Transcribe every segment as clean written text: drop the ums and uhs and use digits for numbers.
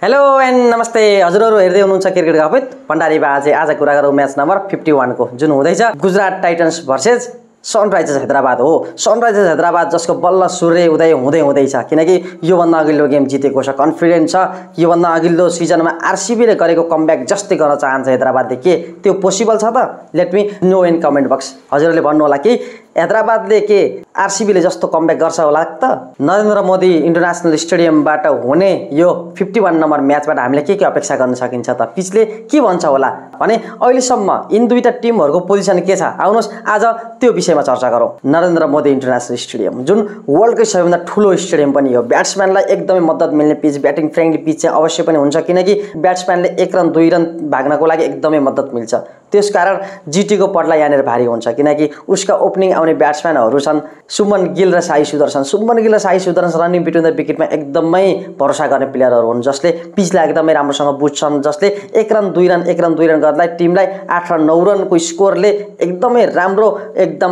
Hello and नमस्ते हजुरहरु हेर्दै हुनुहुन्छ क्रिकेट गफत भण्डारी बाजे आज कुरा गरौँ म्याच नम्बर 51 को जुन हुँदैछ Gujarat titans versus Sunrisers Hyderabad हो। सनराइजर्स हैदराबाद जसको बल्ल सूर्य उदय हुँदैछ किनकि यो भन्दा अघिल्लो गेम जितेको छ, कन्फिडेन्ट छ। यो भन्दा अघिल्लो सिजनमा आरसीबी ले गरेको कमब्याक जस्तै गर्न चाहन्छ हैदराबादले। के त्यो पोसिबल छ त? Let me know in comment box. हजुरले भन्नु होला कि हैदराबादले के आरसीबी ले जस्तो कमब्याक गर्छ होला त? नरेन्द्र मोदी इन्टरनेशनल स्टेडियमबाट हुने यो 51 नम्बर म्याचबाट हामीले के अपेक्षा गर्न सकिन्छ त? पिचले के भन्छ होला भने अहिलेसम्म यिन दुईटा टिमहरुको पोजिसन के छ? आउनुहोस् आज त्यो विषयमा चर्चा गरौँ। नरेन्द्र मोदी इन्टरनेशनल स्टेडियम जुन वर्ल्डकै सबैभन्दा ठूलो स्टेडियम पनि हो। ब्याट्सम्यानलाई एकदमै मद्दत मिल्ने पिच, ब्याटिङ फ्रेन्डली पिच चाहिँ अवश्य पनि हुन्छ किनकि ब्याट्सम्यानले 1 रन 2 रन भाग्नको लागि एकदमै मद्दत मिल्छ। त्यसकारण जीटीको पडला यहाँनेर भारी हुन्छ किनकि उसका ओपनिङ आउने ब्याट्सम्यानहरु छन् सुमन गिल र साई सुदर्शन। सुमन गिल र Sai Sudarshan running between the विकेटमा एकदमै भरोसा गर्ने प्लेयरहरु हुन् जसले पिचलाई एकदमै राम्रोसँग बुझ्छन्, जसले 1 रन 2 रन गर्दै टिमलाई 8 र 9 रनको स्कोरले एकदमै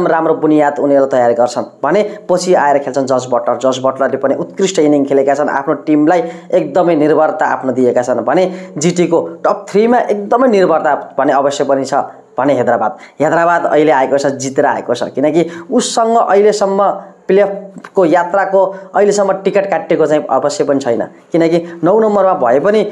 राम्रो बुनियाद उनीहरु तयार गर्छन् भने पछि आएर खेल्छन् जस बटलरले पनि उत्कृष्ट इनिङ खेलेका छन्। आफ्नो टिमलाई एकदमै निर्भरता आफ्नो दिएका छन् भने जीटीको टप 3 मा एकदमै निर्भरता भने अवश्य पनि छ भने हैदराबाद अहिले आएको छ, जितेर आएको छ किनकि उससँग अहिलेसम्म प्लेअफको यात्राको अहिलेसम्म टिकट काटेको चाहिँ अवश्य पनि छैन किनकि 9 नम्बरमा भए पनि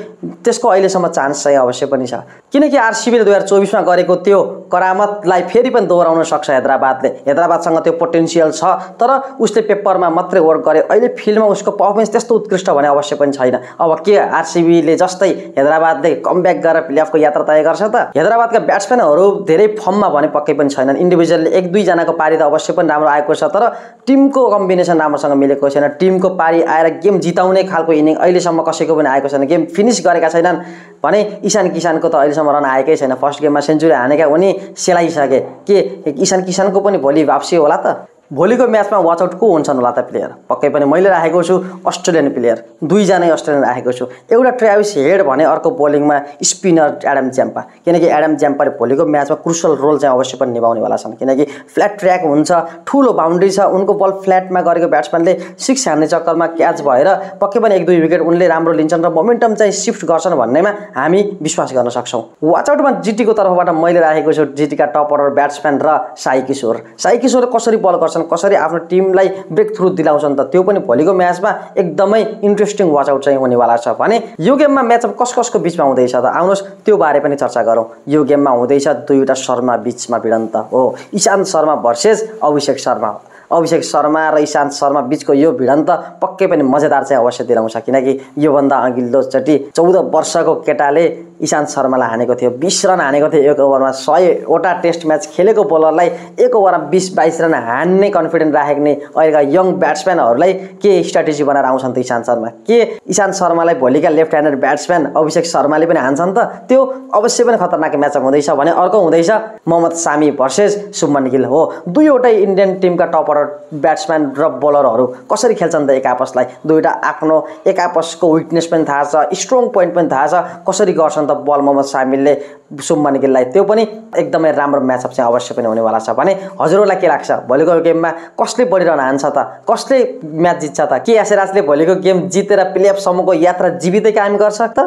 त्यसको अहिलेसम्म चान्स चाहिँ अवश्य पनि छ किनकि आरसीबी ले 2024 मा गरेको त्यो करामतलाई फेरि पनि दोहोर्याउन सक्छ हैदराबादले। हैदराबादसँग त्यो पोटेन्शियल छ तर उसले पेपरमा मात्रै वर्क गर्यो। अहिले फिल्डमा उसको परफर्मेन्स त्यस्तो उत्कृष्ट भने अवश्य पनि छैन। अब के आरसीबी ले जस्तै हैदराबादले कमब्याक गरेर प्लेअफको यात्रा तय गर्छ त? हैदराबादका ब्याट्सम्यानहरु धेरै फर्ममा भने पक्कै पनि छैनन्। इन्डिभिजुअली 1-2 जनाको पारी त अवश्य पनि राम्रो आएको छ तर टिमको कम्बिनेसन राम्रोसँग मिलेको छैन। टिमको पारी आएर गेम जिताउने खालको इनिङ अहिलेसम्म कसैको पनि आएको छैन। गेम फिनिश गरेका छैनन् भने ईशान किसानको त अहिलेसम्म रन आएकै छैन। फर्स्ट गेममा सेन्चुरी हानेका उनी सेलाइसके। के ईशान किसानको पनि भोलि वापसी होला त? भोलिको म्याचमा वाच आउट को हुन्छन् होला त प्लेयर? पक्कै पनि मैले राखेको छु अस्ट्रेलियन प्लेयर, 2 जना अस्ट्रेलियन राखेको छु। एउटा ट्रेभिस हेड भने अर्को बोलिङमा स्पिनर एडम ज्याम्पा किनकि एडम ज्याम्पाले भोलिको म्याचमा क्रुशियल रोल चाहिँ अवश्य पनि निभाउने वाला छन् किनकि फ्ल्याट ट्र्याक हुन्छ, ठूलो बाउन्ड्री छ। उनको बल फ्ल्याटमा गरेको ब्याट्सम्यानले 6 हान्ने चक्करमा क्याच भएर पक्कै पनि 1-2 विकेट उनले राम्रो लिन्छन् र मोमेन्टम चाहिँ सिफ्ट गर्छन् भन्नेमा हामी विश्वास गर्न सक्छौं। वाच आउटमा जीटीको तर्फबाट मैले राखेको छु जीटीका टप अर्डर ब्याट्सम्यान र साई किशोर कसरी बल गर्छन्, कसरी आफ्नो टिमलाई ब्रेक थ्रु दिलाउँछन् त त्यो पनि भोलिको म्याचमा एकदमै इन्ट्रेस्टिङ वाच आउट चाहिँ हुनेवाला छ भने यो गेममा म्याचअप कसको बीचमा हुँदैछ त? आउनुहोस् त्यो बारे पनि चर्चा गरौँ। यो गेममा हुँदैछ दुईवटा शर्मा बीचमा भिडन्त हो। ईशान्त शर्मा भर्सेस अभिषेक शर्मा र ईशान्त शर्मा बीचको यो भिडन्त पक्कै पनि मजेदार चाहिँ अवश्य दिलाउँछ किनकि यो भन्दा अघिल्लो चोटि 14 वर्षको केटाले ईशान्त शर्मालाई हानेको थियो। 20 रन हानेको थियो 1 ओभरमा। 100 वटा टेस्ट म्याच खेलेको बोलरलाई 1 ओभरमा 20-22 रन हान्ने कन्फिडेन्ट राख्ने अहिलेका यङ ब्याट्सम्यानहरुलाई के स्ट्र्याटेजी बनाएर आउँछन् त ईशान्त शर्मा? के ईशान्त शर्मालाई भोलिका लेफ्ट ह्यान्डेड ब्याट्सम्यान अभिषेक शर्माले पनि हान्छन् त? त्यो अवश्य पनि खतरनाक म्याचअप हुँदैछ भने अर्को हुँदैछ मोहम्मद सामी भर्सेस शुभमन गिल हो। दुईवटै इन्डियन टिमका टप अर्डर ब्याट्सम्यान र बोलरहरु कसरी खेल्छन् त एक आपसलाई? दुईटा आफ्नो एक आपसको विकनेस पनि थाहा छ, स्ट्रङ पोइन्ट पनि थाहा छ, कसरी गर्छन् त बल मोहम्मद सामीले शुभमन गिललाई? त्यो पनि एकदमै राम्रो म्याचअप चाहिँ अवश्य पनि हुनेवाला छ भने हजुरहरूलाई के लाग्छ भोलिको गेममा कसले बढी रन हान्छ त? कसले म्याच जित्छ त? के एसराजले भोलिको गेम जितेर प्लेअफ सम्मको यात्रा जीवितै कायम गर्छ त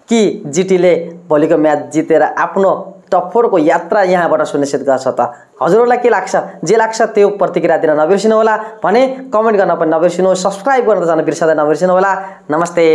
कि जीटीले भोलिको म्याच जितेर आफ्नो टप 4 को यात्रा यहाँबाट सुनिश्चित गर्छ त? हजुरहरूलाई के लाग्छ? जे लाग्छ त्यो प्रतिक्रिया दिन नबिर्सिनु होला भने कमेन्ट गर्न पनि नबिर्सिनु, सब्स्क्राइब गर्न त झन् बिर्सदै नबिर्सिनु होला। नमस्ते।